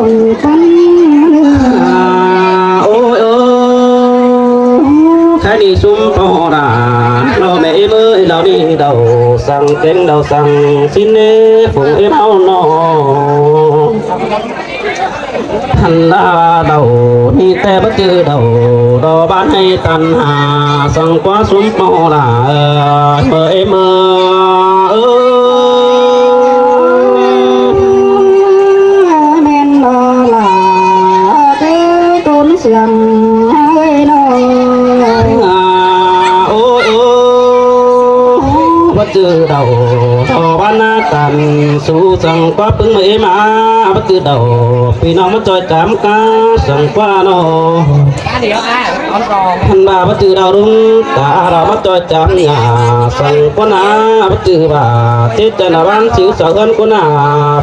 ໂອ້ຍ ໂອ້ຍ ໃຄນີ້ຊຸມພໍ່ລາ ເນາະແມ່ເອີຍ ເອີຍ ເຫຼົ່ານີ້ເດົາ ສັງເຕັງເດົາ ສັງສິນເນ ຝູງເອັມເຮົາເນາະ. ຫັ້ນລະເດົາ ມີແຕ່ບໍ່ຈື່ເດົາ ດອກບານໃຫ້ຕັນຫາ ສັງກວາຊຸມພໍ່ລາ ເອີຍ ເອີຍ ເອີຍ ເອີຍ ແມ່ນບໍ່ລະ ເອີຍ ຕົ້ນສຽງເອີຍເນາະ ໂອ້ຍ ໂອ້ຍ ບໍ່ຈື່ເດົາ ດອກບານນາຕັນ ສູ່ສັງກວາປຶງເອີຍມາ ບໍ່ຈື່ເດົາ ພີ່ນ້ອງມາຈອຍຈາມກາ ສັງກວາເນາະ. ທ່ານວ່າບໍ່ຈື່ດາວລຸງ ຕາດາວມາຈອຍຈາມຍາ ສັງກວນາບໍ່ຈື່ວ່າ ເຈດຈະນາວານ ຊິວສາວເຮືອນກວນາ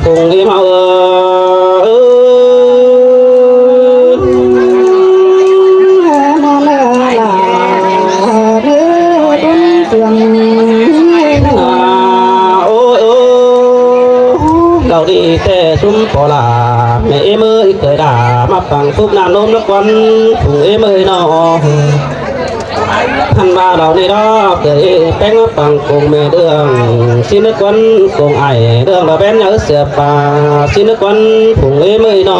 ຝູງເອມາເອີຍ ມາແລ້ວລະເດີ ເປັນສຽງ ໂອ້ຍ ໂອ້ຍ ເຫຼົ່າດີແຕ່ຊຸມພໍ່ຫຼ້າ ແມ່ເອເມີຍເຄີຍດ່າ ມາຟັງຟຸກນ້ຳນົມນະຄອນ ຝູງເອເມີຍເນາະ. ທ່ານວ່າເຫຼົ່ານີ້ດອກ ເຄີຍແປ້ງມາຟັງກົງແມ່ເລື່ອງ ຊິນນະຄອນກົງອ້າຍ ເລື່ອງລະແບນຍາເສືອປ່າ ຊິນນະຄອນຝູງເອເມີຍເນາະ.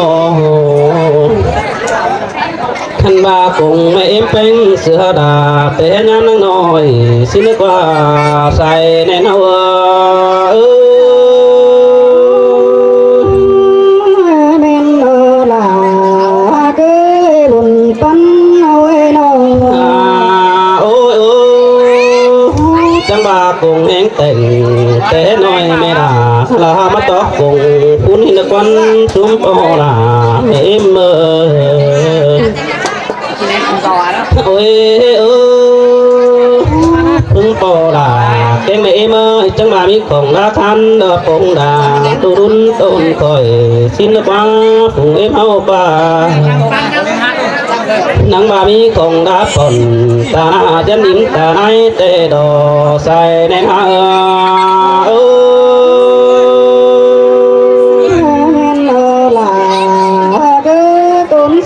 ຄັນວ່າກົງແມ່ເອັມແປ້ງເສືອດາ ແຕ່ຍາມນາງນ້ອຍ ຊິນຶກວ່າໃສແນ່ນອນເອີຍ ແມ່ນເອີລາເກີລຸນປັນເອີຍນ້ອງ ໂອ້ຍ ໂອ້ຍ ຈັງວ່າກົງແຮງ ແຕ່ງແຕ່ນ້ອຍແມ່ລາ ລາມາຕອກກົງ ພຸ້ນເຫັນຄວັນຊຸມໂອລາ ເອັມເອີຍ ໂອ້ຍເອີຍ ເພິ່ງໂປລາ ແກງແມ່ເອັມເອີຍ ຈັງວ່າມີຂອງລາຄັນດອກປົງດາ ຕຸລຸນຕົ້ນຂ້ອຍ ຊິນລະກວ່າ ຝູງເອັມເຮົາປ່າ ນັງວ່າມີຂອງດາປ່ອນ ຕາໜ້າຈັນອິນຕາໃນແຕ່ດອກໃສແນ່ນາເອີຍ ເອີຍ ແມ່ນເອີລາ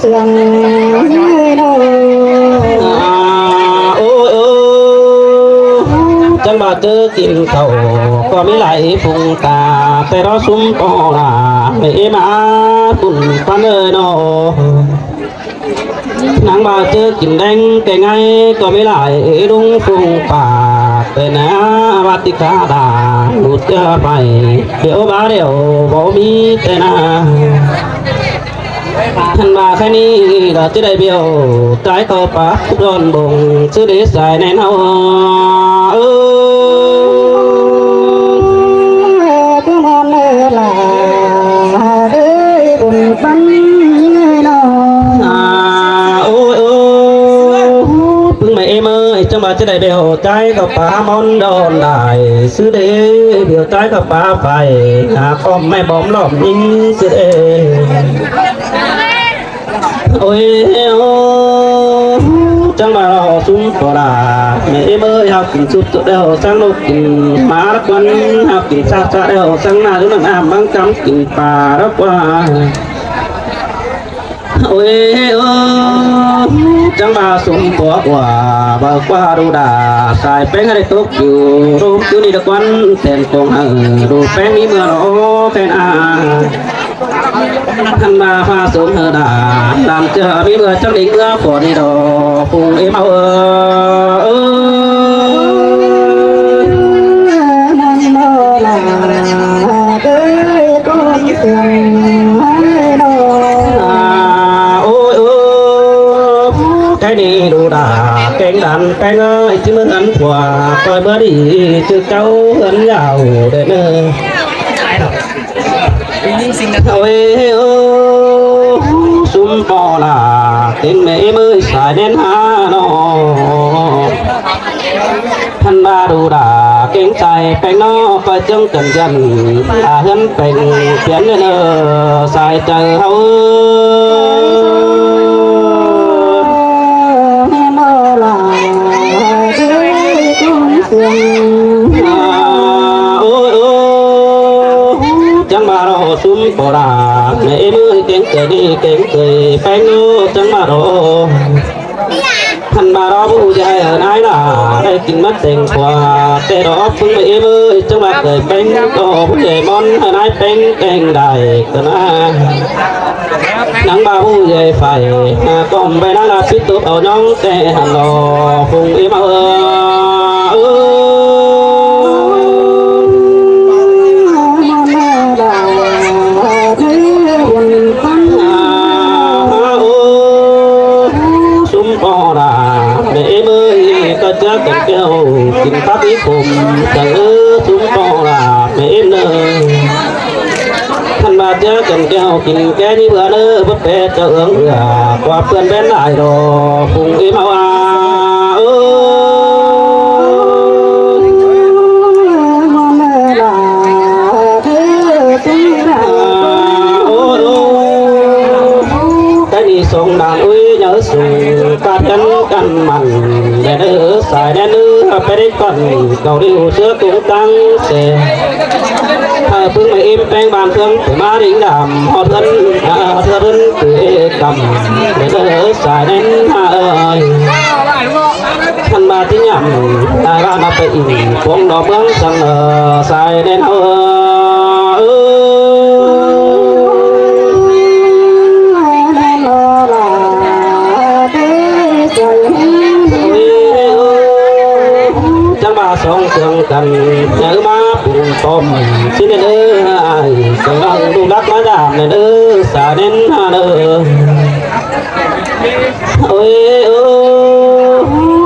ເຊື່ອງເນາະ ອາ ໂອ້ຍ ໂອ້ ຈັ່ງວ່າເຈີກິນເຂົ້າກໍມີຫຼາຍຟຸງຕາ ແຕ່ລະຊຸມປໍລາ ແມ່ເອມາຄຸນປັນເອີຍເນາະ. ນາງວ່າເຈີກິນແດງແກ່ໄງກໍມີຫຼາຍລຸງຟຸງປາ ແຕ່ນາວັດຕິກາດາ ໝູເຈືອໄປ ດຽວມາດຽວບໍ່ມີແຕ່ນາ. ທ່ານວ່າແຄ່ນີ້ລະຈະໄດ້ບຽວ ຕາຍເຂົ້າປາກດອນບົງ ຊື່ເດຊາຍແນນເຮົາ ເອີ ຄືນອນເລີລາ ເອີຍບຸນປັນເນາະ ອາ ໂອ້ຍ ໂອ້ ປຶ້ງແມ່ເອເມີຍ ຈັ່ງວ່າຈະໄດ້ບຽວ ຕາຍເຂົ້າປາກມອນດອນໄດ້ ຊື່ເດ ບຽວຕາຍເຂົ້າປາກໄຟ ຫາຄອມແມ່ບອມລ້ອມຍິງ ຊື່ເດ. ໂອ້ຍ ໂອ້ ຈັ່ງວ່າເຮົາຊຸມໂຕລາ ແມ່ເອີຍ ເຮົາກິນຊຸບແລ້ວສັງລູກກິນໝາລະກວັນ ເຮົາກິນຊາຊາແລ້ວສັງໜ້າຢູ່ນັ້ນອາບບັງກຳກິນປາລະກວ່າ ໂອ້ຍ ໂອ້ ຈັ່ງວ່າສົມປົວກວ່າ ເບົາກວ່າດູດາ ສາຍແປ້ງໃຫ້ໄດ້ຕົກຢູ່ ລົມຄືນີ້ລະກວັນແຕ່ນກົງ ເອີ ດູແປ້ງມີເມື່ອນອກແຕ່ນອາ ທ່ານມາພາສົມເຮີດາ ນຳເຈອມີເມື່ອຈັກເດັກເມື່ອຝົນດອກ ພຸງເອມາເອີຍ ເອີ ມັນບໍ່ລາເອີຍ ກໍເຊື່ອງໃຫ້ດອກ ອາ ໂອ້ຍ ໂອ້ຍ ແກນີ້ດູດາ ແກງດັນແປ້ງເອີຍ ທີ່ເມືອງອັນຜົວ ຂ້ອຍເມື່ອດີ ຈື່ເຈົ້າເຮືອນຍາວເດີເນີ. ໂອ້ຍ ໂອ້ ຊຸມປໍລາ ເຕັງແມ່ເອີຍ ສາຍແໜ້ນຫານ້ອງ ທ່ານມາດູດາ ເກັງໃຈແປ້ງນ້ອງ ຂ້ອຍຈຶ່ງກັນຢັນ ອາ ເຮືອນແປ້ງປ່ຽນເດີ ສາຍໃຈເຮົາເອີຍ ແມ່ນບໍ່ລະ ເອີຍ ຄົນເຊື່ອງ ອາ ໂອ້ຍ ໂອ້ ຈັ່ງມາລໍຊຸມປໍລາ ແມ່ເອີຍ ເກງເກີຍນີ້ເກງເກີຍ ແປ້ງເອີຍ ຈັ່ງມາລໍ ທ່ານມາລໍຜູ້ໃຫຍ່ນາຍຫຼ້າ ໄດ້ກິນມາແຕ່ງກວ່າ ແຕ່ດອກເພິ່ງແມ່ເອີຍ ຈັ່ງມາເກີຍແປ້ງດອກ ຜູ້ໃຫຍ່ມອນໃຫ້ນາຍແປ້ງແຕ່ງໄດ້ກໍນາ ນາງບ່າວຜູ້ໃຫຍ່ໄຟ ໜ້າກ້ອມໃບນາງລາປິດຕົບເອົານ້ອງແຕ່ຫັ້ນລໍ ຄົງອີມາເອີຍ ເອີຍ ໂອ້ ຊຸມປໍລາແມ່ເອີຍ ກໍເຈອກັນແກ້ວ ກິນປາປີຂົມ ເອີ ຊຸມປໍລາແມ່ເອີຍ. ທ່ານວ່າເຈອກັນແກ້ວກິນແກ້ນີ້ເບື່ອເດີ ບໍ່ແປເຈົ້າເອີງເອືອ ກວ່າເພື່ອນແວ່ນຫຼາຍດອກ ພຸງອີມາວ່າ ເອີ ໂອ້ຍ ໂອ້ຍ ແຕ່ນີ້ສົ່ງດ່ານ ໂອ້ຍ ເຢີສູງ ກາດກັນກັນມັນ ແດ່ເດີ ສາຍແດ່ເດີ ໄປໄດ້ກ່ອນ ເກົາລິວເສືອຕຸງຕັ້ງແສ ຖ້າເພິ່ງມາເອັມແປງບ້ານເພິ່ງ ມາລິງດຳ ຮອດເພິ່ນ ຮອດເພິ່ນເອກຳ ເດີສາຍແໜ້ນຫາເອີຍ ທ່ານມາທີ່ຍາມ ອາລານເອົາໄປອີກ ພວງດອກເມືອງສັງ ສາຍແໜ້ນເອີຍ ຈັງວ່າສອງເຄື່ອງກັນ ເດີມາປຸງປ້ອມ ຊິເດີ ອ້າຍ ກຳລັງລູກລັກມາດາມ ເດີສາເໜັນຫາເດີ ໂອ້ຍ ໂອ້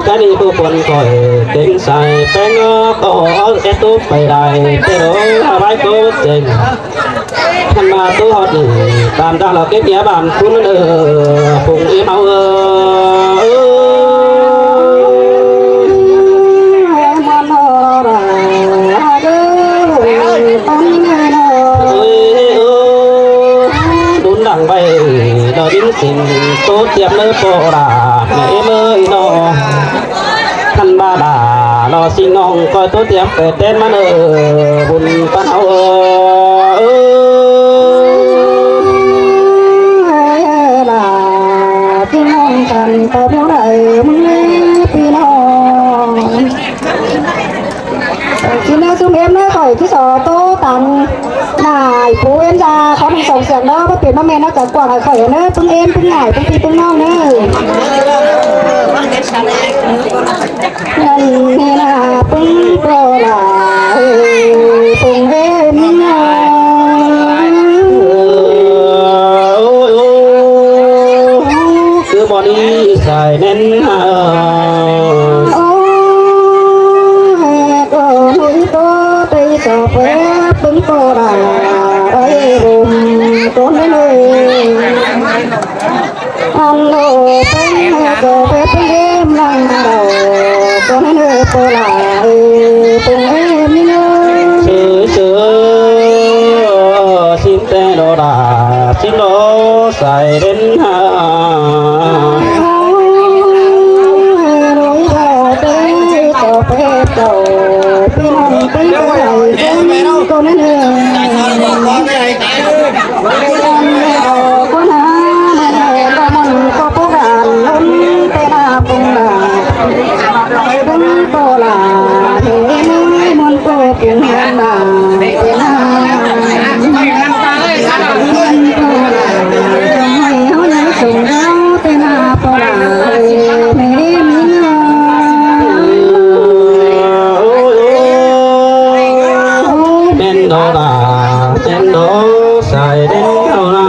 ກະນີ້ຜູ້ຄົນຂ້ອຍ ເຕັງໃສ່ແປ້ງນອກ ກໍເອົາແກ່ຕູ້ໄປໄດ້ ແຕ່ໂດຍຫາໄວ້ໂຕເຕັງ ທ່ານມາໂຕຮອດນີ້ ຕາມດາລະເກັບເຫຍບ້ານຄຸນເດີ ພຸງອີມາເອີຍ ເອີ ດຸນດັງໄວ້ ດອກດິນສິງ ໂຕຕຽມເດີໂປລາ ແມ່ເອີຍເນາະ. ທ່ານບ້າດາລໍຊິງນ້ອງ ກໍໂຕຕຽມໄປແຕ່ນມາເດີ ບຸນປານເຮົາເອີຍ ເອີ ລາ ສຽງເນາະ ບໍ່ເປັນບໍ່ແມ່ນເນາະ ກະກວ້າງໃຫ້ຂ້ອຍເດີ ປຶ້ງເອັມ ປຶ້ງອ້າຍ ປຶ້ງພີ່ ປຶ້ງນ້ອງເດີ ນັ້ນແມ່ນາ ປຶ້ງໂຕຫຼ້າ ເອີ ປຶ້ງເອັມ ເອີ ໂອ້ຍ ໂອ້ຍ ຄືບໍ່ດີໃສ່ແໜ້ນ ເອີ ໂອ້ຍ ໂຕໜຸ່ຍໂຕ ໄປສອບແປບເບິ່ງໂຕດາ ໄດ້ລົມໂຕນັ້ນເອີຍ ອັນໂລເປັນໂຕເປັນເອມນັ່ງເຮົາ ໂຕນັ້ນເອີຍໂຕຫຼ້າເອີຍ ເປັນເອມນີ້ເອີຍ ເຊີ ເຊີ ຊິນແຕ່ໂຕດາ ຊິນໂຕໃສ່ເດັ່ນຫາ ໂດຍເຈົ້າເປັນເຈົ້າ ເປັນອັນເປັນໄປ ເປັນໂຕນັ້ນເອີຍ ເປັນອັນເປັນເຈົ້າ ຄົນຫາແມ່ນເອີຍ ບໍ່ມັນກໍບໍ່ການ ເປັນເວລາ ເປັນໂຕຫຼ້າ ເອີຍ ມັນກໍເປັນເຮືອນນາ ເປັນນາ ເປັນໂຕຫຼ້າ ຈະໃຫ້ເຮົາໄດ້ສົ່ງເຮົາ ເປັນນາໂຕຫຼ້າ ເອີຍ ແມ່ນເນາະ ເປັນໂຕຫຼ້າ ເປັນໂຕໃສ່ເດ້ເຮົານາ.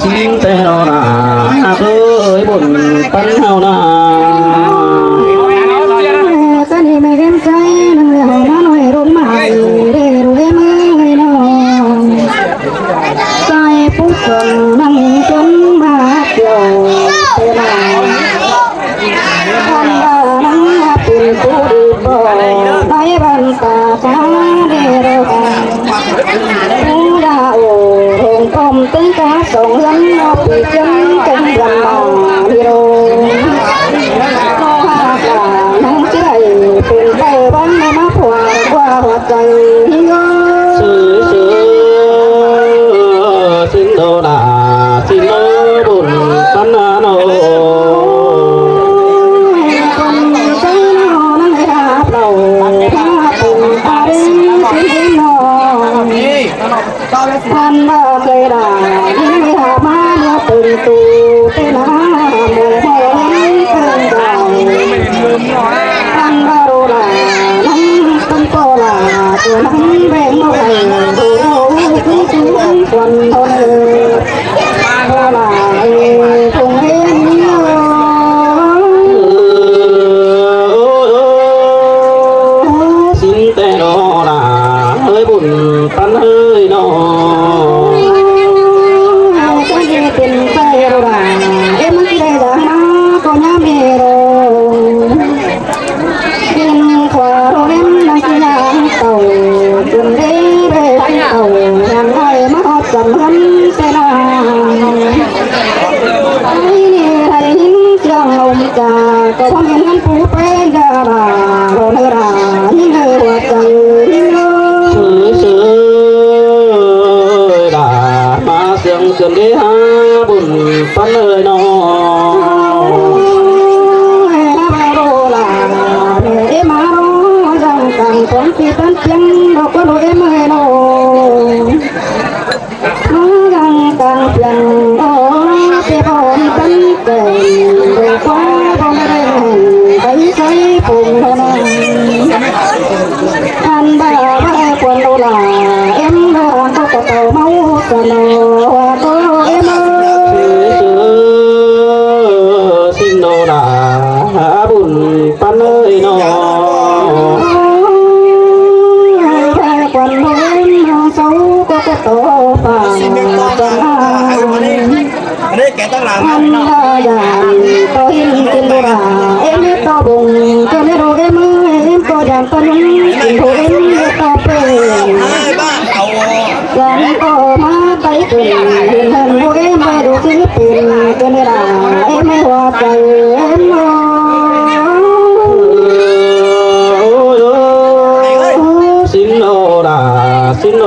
ຊິງແຕ່ເຮົານາ ເອີຍ ບຸນປັນເຮົານາ ສະນີ້ແມ່ນໃຈນາງເອີຍ ມາໜ້ອຍລົງມາໃຫ້ເດ້ ເອີຍ ເອີຍນ້ອງ. ໃສ່ຜູ້ຊົງນັ່ງຈົນມາກ່ຽວເປັນນາງ ຄັນວ່ານາງເປັນຜູ້ດີບໍ່ ໃນບັນດາຊາເດໂລກັນ ຜູ້ດາໂອລົງປ້ອມເຕັງກາສອງເຮືອນ ເອົາປີເຈັນເຕັງເດືອນມາເດໂລ ເຮົາຫາການນາງຊິໄດ້ເປັນໄປຫວັງໃນມາພວກ ກວ່າຫົວໃຈເຮົາ ຊື່ ຊື່ ຊິນໂດນາ ຊິນໂດບຸນປັນນາໂນ ຄົນໃຈເຮົານັ້ນໄດ້ຮັບເລົ່າ ຖ້າເປັນຕາເດ້ງຊິເຫັນນ້ອງ ທ່ານບໍ່ເຄີຍໄດ້ຍິນວ່າມາເມື່ອເປັນຕູເປັນຫາ ໝູ່ເຮົາເຫັນເພິ່ນເຈົ້າ ທ່ານບໍ່ຮູ້ລະ ນຳຕົ້ນໂພລາ ຕົວນຳແບງບໍ່ໄດ້ ຮູ້ຮູ້ຄືຄືຄວນເຮົາເລີຍ ໂພລາເອີຍ ຄົງເຫັນເລີຍ ຊິນແຕ່ນ້ອນາ ເອີຍບຸນ ປັນເອີຍນ້ອງ ເປັນໄປບໍ່ໄດ້ ເອ ມັນຊິໄດ້ດາມາກໍຍາມເອໂລ ເຫັນຂວາໂລເລັມນັກຍາມເຕົາ ຈົນໄດ້ໄດ້ເຕົາ ຍາມໄດ້ມາຮອດສຳພັນແຕ່ນາ ໄດ້ຍິນສຽງລົມຈາ ກໍພອມເຫັນເຮືອນຜູ້ເປັນດາລາ ໂລເນລາ ຍິງໃຫ້ຫົວໃຈຍິງເລີຍ ເຊີ ເຊີ ດາ ມາສຽງເຊີນເດຫາບຸນ ປັນເອີຍນ້ອງ ເອີຍ ມາໂລລາ ເອີຍ ມາໂລ ຈັ່ງກັນ ຄວາມທີ່ເປັນພຽງ ດອກກໍໂລເອເມໂລ ມາຍັງກາງພຽງ ໂອ ເປັນພອນເປັນແກ່ງ ໂດຍຄວາມບໍ່ໄດ້ແຫ່ງ ໄປໃຊ້ປົງເທົ່ານັ້ນ ອັນບາບາຄວນໂລລາ ເອັມບາກໍກະເຕົາເມົາກະໂນ ວ່າໂຕເອັມ ຊິນໂນລາ ບຸນປັນເອີຍນ້ອງ ແຜ່ຄວັນເຫັນເຮົາເຊົາກໍກະໂຕປານຈັນຫາ ອັນລະຍານໂຕເຫັນກິນໂດລາ ເອັມໂຕບົງ ໂຕເນໂດເອັມ ເອັມໂຕຍານໂຕຍຸງ ກິນໂຕເອັມໂຕເປັນ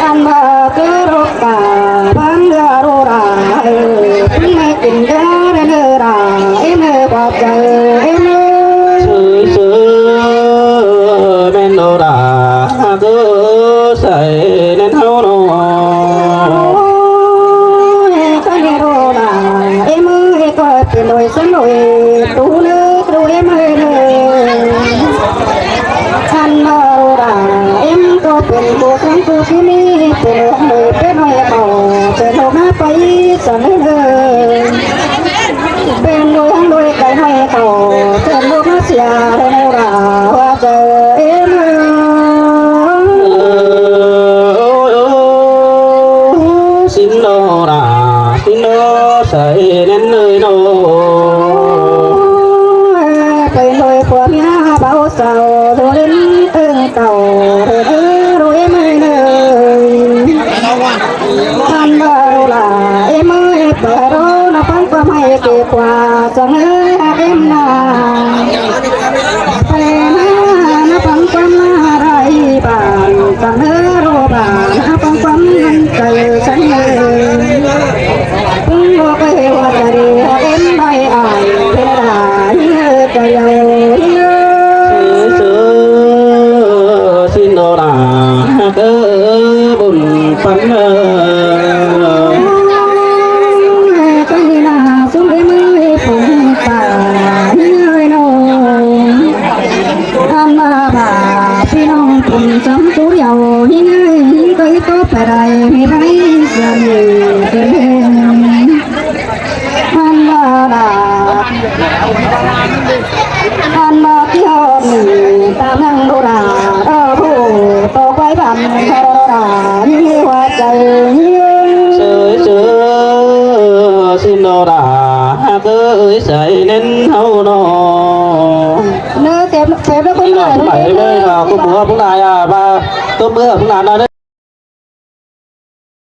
ອັນວ່າຄືລູກກາບ້ານເຮືອໂລລາ ເອີ ເພິ່ນມາກິນເດີເດີລາ ເອັມເອີ ຂອບໃຈເອັມເອີ. ຊື່ ຊື່ ແມ່ນໂລລາ ເອີ ໃສ່ແມ່ນເຮົາເນາະ. ໂອ້ຍ ຄັນເຮັດໂລລາ ເອັມເອີ ກໍເປັນໂດຍສັນໂດຍຕູເລີຍ ດູເອັມເອີເລີຍ. ຄັນວ່າໂລລາ ເອັມກໍເປັນຜູ້ສັງຜູ້ທີ່ມີ ເປັນໂລກໂດຍເປັນຫ້ອຍເຂົາ ເປັນໂລກໜ້າໄປສັນເລີຍ. ເປັນໂດຍອັນໂດຍໄກຫ້ອຍເຂົາ ເປັນໂລກໜ້າເສຍໂລລາ ວ່າເຈົ້າເອັມເອີ. ໂອ້ຍ ໂອ້ຍ ໂອ້ຍ ສິນໂລລາ ສິນໂລ ໃສ່ແໜ້ນເລີຍໂນ. ໂອ້ຍ ໄປໂດຍຜົວເມຍບ່າວສາວ ໂດຍຫຼິ້ນເຕີງເຕົາ ເດີ ເດີ ເດີ ເດີ. ອັນວ່າໂລລາ ເອັມເອີຍ ເປີດໂລນະຟັງຄວາມໃຫ້ເກກວ່າ ສະເໜີເອັມນາ ໄປນະນະຟັງຄວາມນາໄດ້ ບ້ານສັງເດີໂລບ້ານ ຫາຟັງຄວາມໃນໃຈສັງເດີ ເພິ່ນບໍ່ເຄີຍວ່າຈະດີເອັນໄດ້ອາຍເວລາເດີ ກະເຍົາເດີ. ເຊີ ເຊີ ຊິນໂນລາ ເດີ ບຸນປັນເດີ ກະເນນາ ສຸມເອມື ເອ ຜົງປາ ເອີຍໂນ ອັນວ່າບາພີ່ນ້ອງຜົນຈຳຕູດຽວ ຫິງເອີຍ ຫິງເອີຍ ຕໍ່ໄປໄດ້ມີໃຜສະເໜີເດີ ອັນວ່າດາ ອັນວ່າກ່ຽວນີ້ຕາມນາງໂດລາ ເອີ ຜູ້ຕໍ່ໄປບັນໂດລາ ມີຫົວໃຈ ເຊີ ເຊີ ຊິນໂດລາ ເອີຍ ໃສ່ແໜ້ນເຮົາເນາະ ເນາະ ແຖມ ແຖມແລ້ວຄົນ ພີ່ນ້ອງ ຫຼາຍ ຫຼາຍເລີຍເນາະ ກໍບໍ່ວ່າຜູ້ຫຼາຍ ອ່າ ວ່າຕົບມືຜູ້ຫຼາຍເນາະ.